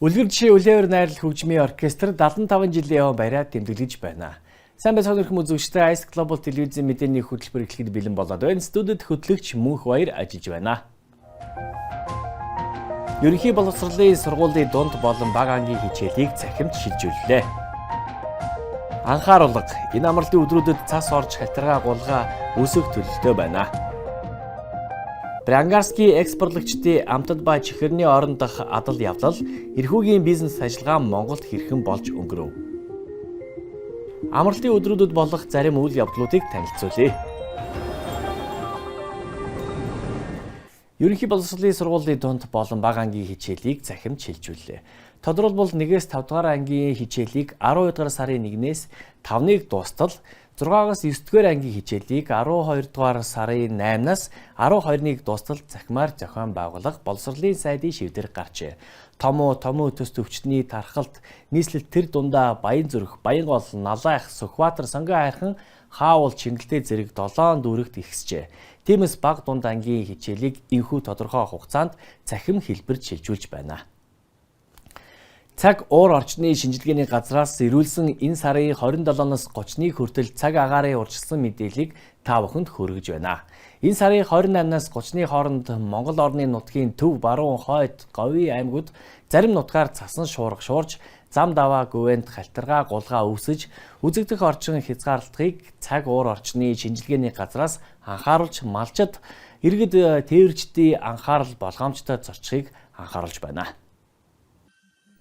Үлгэр жишээ Үлээвэр найрлал хөгжмийн оркестр 75 жилийн яваа баяраа тэмдэглэж байна. Сайн байцгаана уу үзэгчдээ, Ice Global телевизийн мэдээний хөтөлбөр эхлэхэд бэлэн болоод байна. Студид хөтлөгч Мөнх Баяр ажиллаж байна. Ерөнхий боловсролын сургуулийн дунд болон бага ангийн хичээлийг цахимд шилжүүллээ. Анхааруулга: энэ амралтын өдрүүдэд цас орж халтаргаа гулгай үүсэх төлөлтөө байна. Приангарскийн экспортлогчдын амтад ба чихэрний орон дахь адал явдал, эрхүүгийн бизнес ажиллагаа Монголд хэрхэн болж өнгөрөв? Амралтын өдрүүдэд болох зарим үйл явдлуудыг танилцуулъя. Ерөнхий боловсролын сургуулийн дунд болон бага ангийн хичээлийг цахимд шилжүүллээ. Тодорхойлбол 1-ээс 5 дугаар ангийн хичээлийг 12 дугаар сарын 1-ээс 5-ыг дуустал, 6-аас 9 дугаар ангийн хичээлийг 12 дугаар сарын 8-наас 12-ыг дуустал захимаар зохион байгуулах боловсролын сайдын шивдэр гарчээ. Томуу, томуу төс төвчний тархалт, нийслэл тэр дундаа Баян зүрх, Баянгол, Налайх, Сүхбаатар, Сонгон хайрхан, Хаавал, Чингэлтэй зэрэг 7 дүүрэгт ихсжээ. Тиймээс баг дунд ангийн хичээлийг энэхүү тодорхой хугацаанд цахим хэлбэрт шилжүүлж байна. Цаг уур орчны шинжилгээний газраас ирүүлсэн энэ сарын 27-наас 30-ны хүртэл цаг агаарын урьдчилсан мэдээллийг та бүхэнд хүргэж байна. Энэ сарын 28-наас 30-ны хооронд Монгол орны нутгийн төв, баруун, хойд, говийн аймагуд зарим нутгаар цасан шуурга шуурж, зам даваа гүвэнд халтаргаа гулгай үүсэж, үзэгдэх орчин хязгаарлалтыг цаг уур орчны шинжилгээний газраас анхааруулж, малчид, иргэд тээвэрчдийн анхаарал болгоомжтой зорчихыг анхааруулж байна.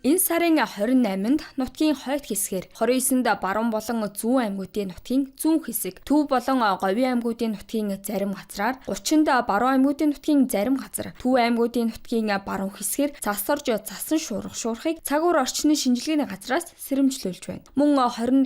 Энэ сарын 28-нд нутгийн хойд хэсгээр, 29-нд баруун болон зүүн аймагуудын нутгийн зүүн хэсэг, төв болон говийн аймагуудын нутгийн зарим газраар, 30-нд баруун аймагуудын нутгийн зарим газар, төв аймагуудын нутгийн баруун хэсгээр цас орж цасан шуурга шуурхыг цаг уур орчны шинжилгээний газраас сэрэмжлүүлж байна. Мөн 27,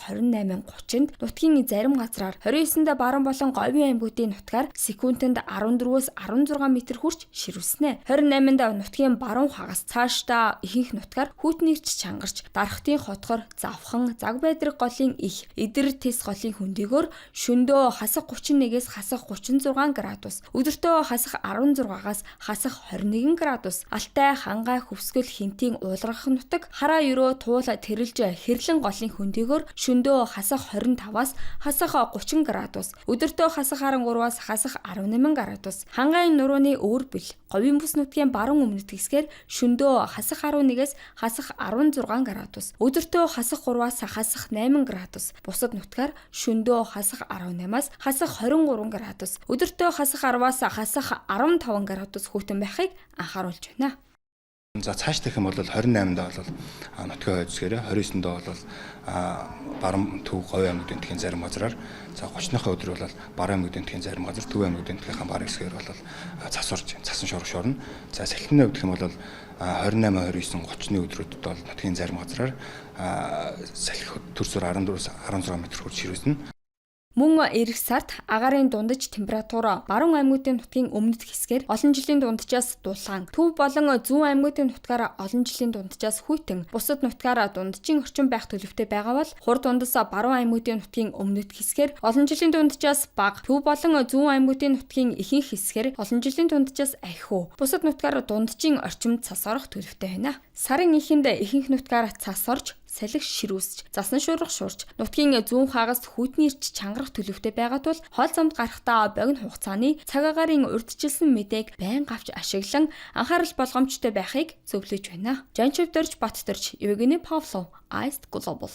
28, 30-нд нутгийн зарим газраар, 29-нд баруун болон говийн аймагуудын нутгаар секундэд 14-өөс 16 м хүрч ширвэснэ. 28-нд нутгийн баруун хагас, цаашдаа ихэнх нутгаар хүйтний эрч чангарч, дархтын хотгор, завхан, заг байдраг голын их, эдэр тэс голын хөндийгөөр шөндөө хасах 31-ээс хасах 36 градус, өдөртөө хасах 16-аас хасах 21 градус, Алтай, Хангай, Хөвсгөл, Хэнтийн ууларгах нутаг, Хараа ерөө, Туул, Тэрэлж, Хэрлэн голын хөндийгөөр шөндөө хасах 25-аас хасах 30 градус, өдөртөө хасах 13-аас хасах 18 градус, Хангайн нурууны өвөр бэл, говийн бүс нутгийн баруун өмнөд хэсгээр шөндөө хасах 11-ээс хасах 16 градус, өдөртөө хасах 3-аас хасах 8 градус, бусад нутгаар шөндөө хасах 18-аас хасах 23 градус, өдөртөө хасах 10-аас хасах 15 градус хүйтэн байхыг анхааруулж байна. За цааш дэх юм бол 28-нд бол нутгийн хойд хэсгээрээ, 29-нд бол баруун төв говийн аймагын нутгийн зарим газраар, за 30-ныхаа өдөр бол баруун аймагын нутгийн зарим газар, төв аймагын нутгийнхаа баруун хэсгээр бол цас орж цасан шуурга шуурна. За салхины хувьд гэх юм бол 28, 29, 30-ны өдрүүдэд бол нутгийн зарим газраар салхи төрсөөр 14-өөс 16 м хүрч ширвэснэ. Мөн ирэх сард агаарын дундаж температур баруун аймагуудын нутгийн өмнөд хэсгээр олон жилийн дунджаас дулаан, төв болон зүүн аймагуудын нутгаар олон жилийн дунджаас хүйтэн, бусад нутгаар дунджийн орчин байх төлөвтэй байгаа бол хур дундас баруун аймагуудын нутгийн өмнөд хэсгээр олон жилийн дунджаас бага, төв болон зүүн аймагуудын нутгийн ихэнх хэсгээр олон жилийн дунджаас ахиу, бусад нутгаар дунджийн орчимд цас орох төлөвтэй байна. Сарын эхэнд ихэнх нутгаар цас орж, салхи ширүүсч, засан шуурга шуурч, нутгийн зүүн хагас хүйтний эрч чангарах төлөвтэй байгаа тул хол замд гарахдаа богино хугацааны цаг агаарын урьдчилсан мэдээг байнга авч ашиглан анхаарал болгоомжтой байхыг зөвлөж байна. Жанчивдорж Баттөрч, Евгений Павлов, Ice Global.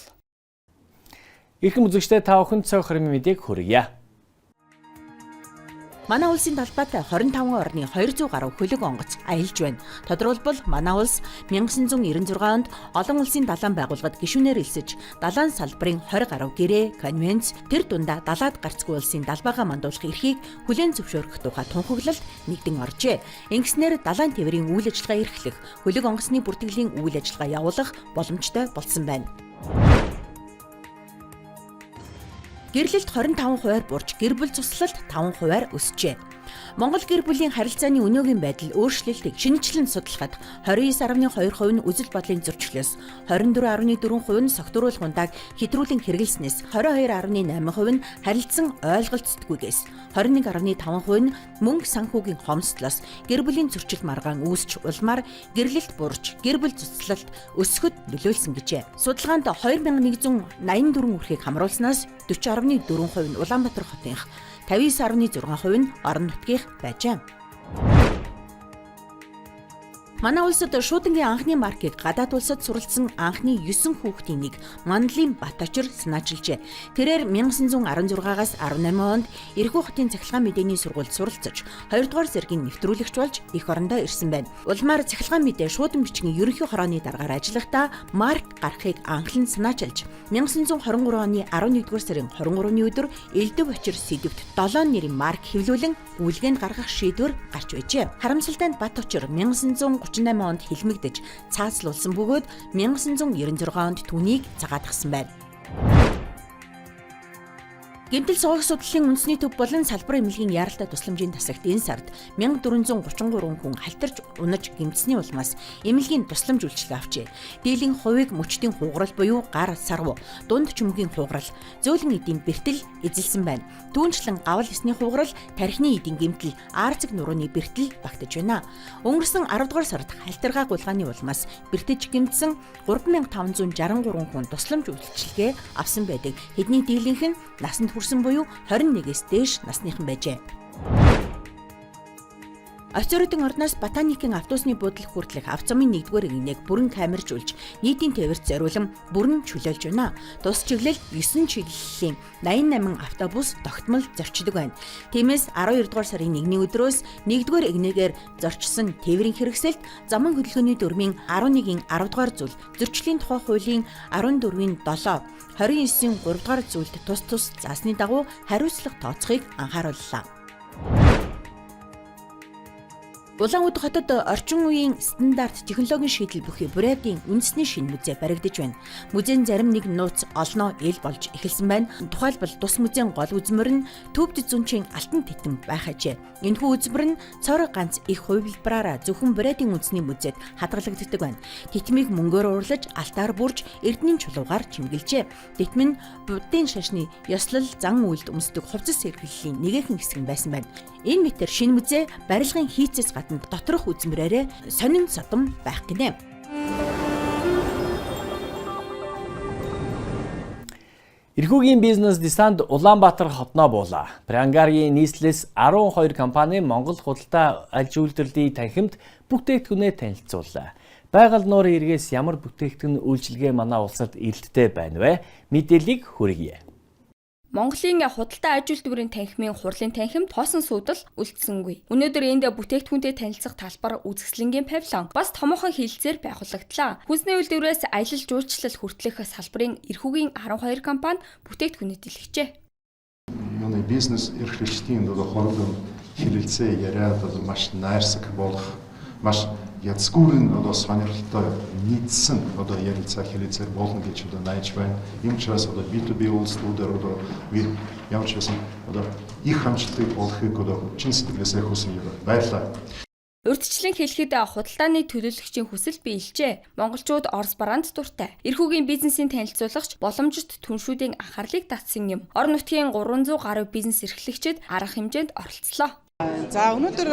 Эрхэм үзэгчдээ, та бүхэн цог хормын мэдээг хүргье. Манай улсын талбайд 25 орны 200 гаруй хөлөг онгоц аялж байна. Тодорхойлбол, манай улс 1996 онд олон улсын далайн байгууллагад гишүүнээр элсэж, далайн салбарын 20 гаруй гэрээ, конвенц, тэр дундаа далаад гарцгүй улсын далбайгаа мандуулах эрхийг хүлээн зөвшөөрөх тухай тунхаглалд нэгдэн оржээ. Ингэснээр далайн тээврийн үйл ажиллагаа эрхлэх, хөлөг онгоцны бүртгэлийн үйл ажиллагаа явуулах боломжтой болсон байна. Гэрлэлт 25 хувиар буурч, гэр бүл цуслалт 5 хувиар өсжээ. Монгол гэр бүлийн харилцааны өнөөгийн байдал өөрчлөлтийг шинэчлэн судлахад 29.2% нь үзэл бодлын зөрчлөөс, 24.4% нь согтууруулах ундааг хэтрүүлэн хэрэглэснээс, 22.8% нь харилцан ойлголцдоггүйгээс, 21.5% нь мөнгө санхүүгийн хомсдлоос гэр бүлийн зөрчил маргаан үүсч улмаар гэрлэлт бурж, гэр бүл цуцлалт өсөхөд нөлөөлсөн гэжээ. Судалгаанд 2184 үрхийг хамруулснаас 40.4% нь Улаанбаатар хотынх, 59.6% нь орон нутгийнх байжээ. Манай улсад шуудангийн анхны маркийг гадаад улсад суралцсан анхны 9 хүүхдийн нэг Манлын Баточир санаачилжээ. Тэрээр 1916-аас 18 онд Эрхүү хотын цахилгаан мэдээний сургуульд суралцаж, 2 дугаар зэргийн нэвтрүүлэгч болж эх орондоо ирсэн байна. Улмаар цахилгаан мэдээ шуудан бичгийн ерөнхий хорооны даргаар ажиллахдаа марк гарахыг анхлан санаачилж, 1923 оны 11-р сарын 23-ны өдөр Элдв очир сэдвт 7 нэрийн марк хэвлүүлэн гүйлгээнд гаргах шийдвэр гарч байжээ. Харамсалтай нь Баточир 1938 онд хилмигдэж цаазлуулсан бөгөөд 1996 онд түүнийг цагаатгсан байна. Гэмтэл суваг судлалын үндэсний төв болон салбар эмнэлгийн яаралтай тусламжийн тасагт энэ сард 1433 хүн халтарч унаж гэмтсэний улмаас эмнэлгийн тусламж үйлчилгээ авчээ. Дийлэн хувийг мөчдийн хугарал буюу гар сарв, дунд чөмөгийн хугарал, зөөлөн эдийн бэртэл эзэлсэн байна. Түүнчлэн гавал эсний хугарал, тархины эдийн гэмтэл, аарцэг нурууны бэртэл багтаж байна. Өнгөрсөн 10 дугаар сард халтаргаа гулгааны улмаас бэртэж гэмтсэн 3563 хүн тусламж үйлчилгээ авсан байдаг. Тэдний дийлэнх нь насанд хүрсэн буюу 21-ээс дээш насныхан байжээ. Офицеруудын ордноос Ботаникийн автобусны буудал хүртэлх авцамын 1-р эгнээг бүрэн камержуулж нийтийн тээвэрт зориулан бүрэн чөлөөлж байна. Тус чиглэл 9 чиглэлийн 88 автобус тогтмол зорчдог байна. Тиймээс 12 дугаар сарын 1-ний өдрөөс 1-р эгнээгээр зорчсон тээврийн хэрэгсэлд замын хөдөлгөөний дүрмийн 11-ийн 10 дугаар зүйл, зөрчлийн тухай хуулийн 14-ийн 7, 29-ийн 3 дугаар зүйлд тус тус заасны дагуу хариуцлага тооцохыг анхаарууллаа. Улаан-Уд хотод орчин үеийн стандарт технологийн шийдэл бүхий Бурятын үндэсний шинэ музей баригдаж байна. Музейн зарим нэг нууц олноо ил болж эхэлсэн байна. Тухайлбал тус музейн гол үзмэр нь төвд зүнчийн алтан титэм байх ажээ. Энэхүү үзмэр нь цор ганц их хувилбараараа зөвхөн Бурятын үндэсний музейд хадгалагддаг байна. Титмийг мөнгөөр уурлаж, алтаар бүрж, эрдэнийн чулуугаар чимгэлжээ. Титм нь буддын шашны ёслол зан үйлд өмсдөг хувцас сэргэллийн нэгэн хэсэг нь байсан байна. Энэ мэтэр шинэ музей барилгын хийцээс гадна доторх үзмэрээрээ сонин содом байх гинэ. Эрхүүгийн бизнес десант Улаанбаатар хотноо буулаа. Прянгаргийн нийслэлээс 12 компани Монгол худалдаа аж үйлдвэрлэлийн танхимд бүтээгдэхүүнээ танилцууллаа. Байгаль нуурын эргээс ямар бүтээгдэхүүн үйлчилгээ манай улсад эрэлттэй байна вэ? Мэдээллийг хүргье. Монголын худалдаа аж үйлдвэрийн танхимын хурлын танхимд хоосон суудал үлдсэнгүй. Өнөөдөр энд бүтээгдэхүүнтэй танилцах талбар үзэсгэлэнгийн павильон бас томоохон хэлэлцээр байгуулагдлаа. Хүнсний үйлдвэрээс аялал жуулчлал хүртэлх салбарын эрхүүгийн 12 компани бүтээгдэхүүнээ дэлгэжээ. Юуны бизнес эрхлэгчдийн одоо хурлын хэлэлцээ яриад одоо маш найрсаг болох маш язгуурын одоо сонирхолтой нийцсэн одоо ярилцаа хэлэлцээр болно гэж одоо найж байна. Ийм учраас одоо B2B улслуудаар одоо би ямар ч байсан одоо их амжилттай болохыг одоо чин сэтгэлээсээ хүсэн юм. Баярлалаа. Урьдчилан хэлэхэд худалдааны төлөөлөгчийн хүсэл биелжээ. Монголчууд Орос бараанд дуртай. Эрхүүгийн бизнесийн танилцуулагч боломжит түншүүдийн анхаарлыг татсан юм. Орон нутгийн 300 гаруй бизнес эрхлэгчид арга хэмжээнд оролцлоо. За өнөөдөр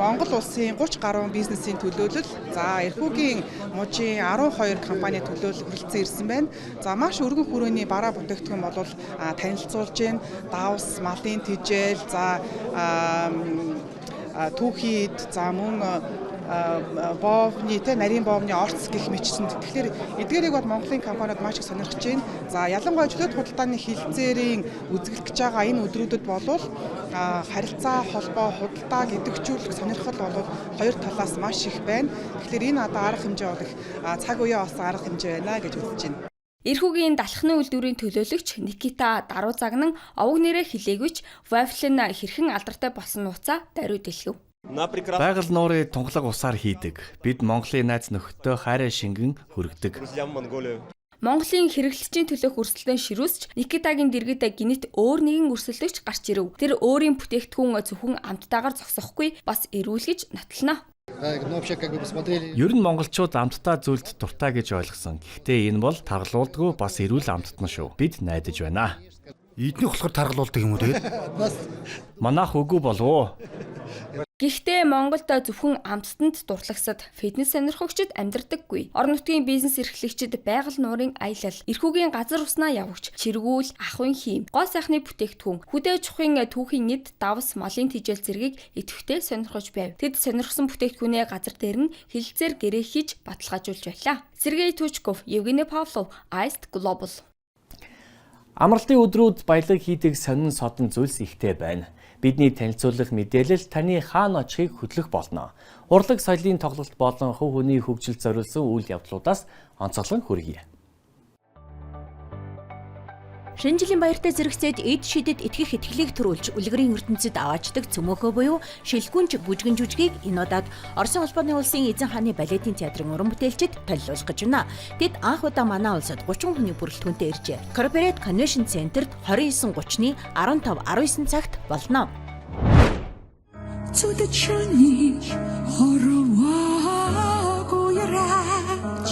Монгол улсын 30 гаруй бизнесийн төлөөлөл, за эрхүүгийн мужийн 12 компани төлөөлөл хүрэлцэн ирсэн байна. За маш өргөн хүрээний бараа бүтээгдэхүүн бол танилцуулж байна. Давс, малын тижэл, за түүхийд, за мөн боовны те нарийн боовны орц гэх мэтчилэн. Тэгэхээр эдгээрийг бол Монголын компаниуд маш их сонирхож байна. За ялангуяа чөлөөт худалдааны хилцээрийн үзэглэх гэж байгаа энэ өдрүүдэд болвол харилцаа, холбоо, худалдаа идэвхжүүлэх сонирхол бол хоёр талаас маш их байна. Тэгэхээр энэ одоо арга хэмжээ бол их цаг үеэ болсон арга хэмжээ байна гэж үзэж байна. Эрхүүгийн далхны үйлдвэрийн төлөөлөгч Никита даруй загнан овог нэрээ хэлээгүйч Вафлин хэрхэн алдартай болсон нууцаа даруй дэлгэв. Байгаль нуурыг тунхлаг усаар хийдэг. Бид Монголын найз нөхдөд хайраа шингэн хүргэдэг. Монголын хэрэглэгчийн төлөөх өрсөлдөөн ширүүсч Никитагийн дэргэд гинэт өөр нэгэн өрсөлдөгч гарч ирэв. Тэр өөрийн бүтээгдэхүүн зөвхөн амттайгаар зогсохгүй, бас эрүүл гэж нотлоно. Ер нь монголчууд амттай зүйлд дуртай гэж ойлгосон. Гэхдээ энэ бол таргалуулдаггүй, бас эрүүл амттан шүү. Бид найдаж байна. Эднийх болохоор таргалуулдаг юм уу тэгээд? Манайх үгүй болов уу? Гэхдээ Монголд зөвхөн амттанд дурлагсад фитнес сонирхогчид амьдардаггүй. Орон нутгийн бизнес эрхлэгчид байгаль нуурын аялал, эрхүүгийн газар уснаа явагч, чиргүүл, ахуйн хийм, гоо сайхны бүтээгдэхүүн, хөдөө аж ахуйн түүхийн эд, давс, малын тижэл зэргийг идэвхтэй сонирхож байв. Тэд сонирхсон бүтээгдэхүүнээ газар дээр нь хэлэлцээр гэрээ хийж баталгаажуулж байлаа. Сергей Тучков, Евгений Павлов, Iced Global. Амралтын өдрүүд баялаг хийдэг сонин содон зүйлс ихтэй байна. Бидний танилцуулах мэдээлэл таны хаана очихыг хөтлөх болно. Урлаг соёлын тоглолт болон хувь хүний хөгжилд зориулсан үйл явдлуудаас онцгойлон хүргье. Шинэ жилийн баяртай зэрэгцээд эд шидэд итгэх итгэлийг төрүүлж үлгэрийн ертөнцид аваачдаг цөмөөхөө буюу шилгүнж бүжгэн жүжгийг энэ удаад Оросын холбооны улсын эзэн хааны балетын театрын уран бүтээлчид толилуулах гэж байна. Тэд анх удаа манай улсад 30 хүний бүрэлдэхүүнтэй иржээ. Corporate Convention Center-д 29:30-ны 15 19 цагт болно. Цүдэч ніч хорвоогүй рач.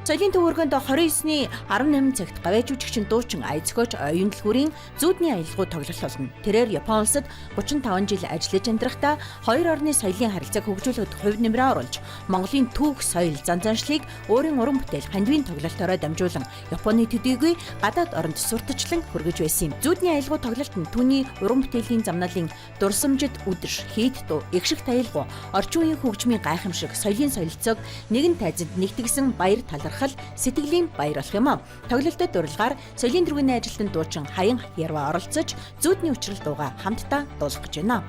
Соёлын төв өргөнд 29-ний 18 цагт гавьяа жүжигчин дуучин ая зохиолч оюун дэлгүүрийн зүүдний аялгау тоглолт болно. Тэрээр Япон улсад 35 жил ажиллаж амьдрахдаа хоёр орны соёлын харилцааг хөгжүүлэхэд хувь нэмрээ оруулж, Монголын түүх, соёл, зан заншлыг өөрийн уран бүтээл хандивын тоглолтоороо дамжуулан Японы төдийгүй гадаад оронд сурталчлан хүргэж байсан юм. Зүүдний аялгау тоглолт нь түүний уран бүтээлийн замналын дурсамжид үдш, хийд дуу, эгшигт аялгау, орчин үеийн хөгжмийн гайхамшиг, соёлын солилцоог нэгэн тайзанд нэгтгсэн баяр талархал сэтгэлийн баяр болох юм а. Тоглолтод дурлгаар соёлын тэргүүний ажилтан дуучин Хаян Ярва оролцож зүүдний учрал дууга хамтдаа дуулах гэж байна.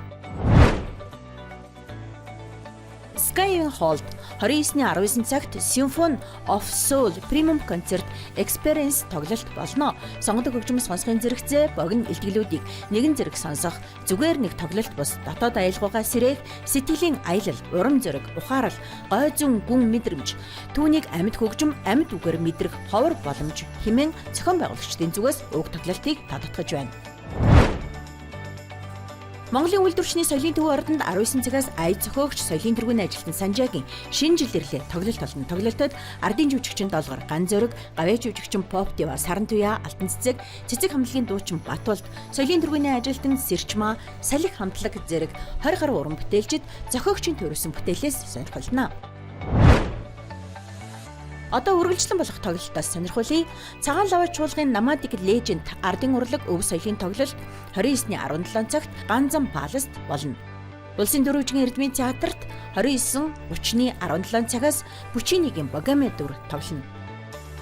Sky Hall 29-ний 19 цагт Symphony of Soul Premium Concert Experience тоглолт болно. Сонгодог хөгжим сонсохын зэрэгцээ богино илтгэлүүдийг нэгэн зэрэг сонсох, зүгээр нэг тоглолт бус дотоод аялгаугаа сэрээх сэтгэлийн аялал, урам зориг, ухаарал, гой зүүн гүн мэдрэмж, түүнийг амьд хөгжим, амьд үгээр мэдрэх ховор боломж хэмээн зохион байгуулагчдын зүгээс уг тоглолтыг тодотгож байна. Монголын үйлдвэрчний соёлын төв ордонд 19 цагаас ая зохиогч соёлын тэргүүний ажилтан Санжаагийн шинэ жил ирлээ тоглолт болно. Тоглолтод ардын жүжигчин Долгор, Ган зөрөг, гавьяа жүжигчин Поп Дива, Саран Туяа, Алтан цэцэг, Цэцэг хамтлагийн дуучин Батулд, соёлын тэргүүний ажилтан Сэрчмаа, Салхи хамтлаг зэрэг 20 гаруй уран бүтээлчид зохиогчийн төрөсөн бүтээлээс сонирхолно. Одоо үргэлжлэн болох тоглолтоос сонирхуулъя. Цагаан лаваа чуулгын Nomadic Legend ардын урлаг өв соёлын тоглолт 29-ний 17 цагт Ганзан Palace болно. Улсын дөрвөжгийн Эрдмийн театрт 29:30-ны 17 цагаас Пучинигийн Богеме дүр тоглоно.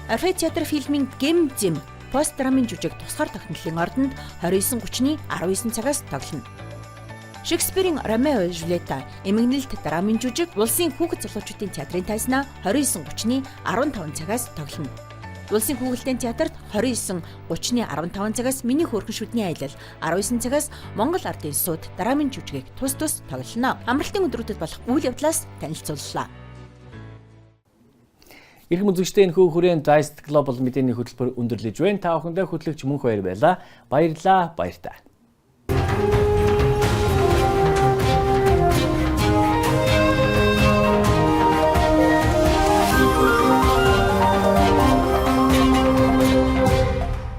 Орфей театр фильмийн Гэм зэм пост драмын жүжиг тусгаар тогтнолын ордонд 29:30-ны 19 цагаас тоглоно. Шекспирийн Ромео Жульетта эмгэнэлт драмын жүжиг Улсын хүүхэд залуучуудын театрын тайзнаа 29:30-ны 15 цагаас тоглоно. Улсын хүүхэлдэйн театрт 29:30-ны 15 цагаас Миний хөөрхөн шүдний аялал, 19 цагаас Монгол ардын сууд драмын жүжигийг тус тус тоглоно. Амралтын өдрүүдэд болох үйл явдлаас танилцууллаа. Эрхэм үзэгчдээ, энэхүү хүрээнд Diced Global мэдээний хөтөлбөр өндөрлөж байна. Та бүхэндээ хөтлөгч Мөнх баяр байлаа. Баярлалаа, баяртай.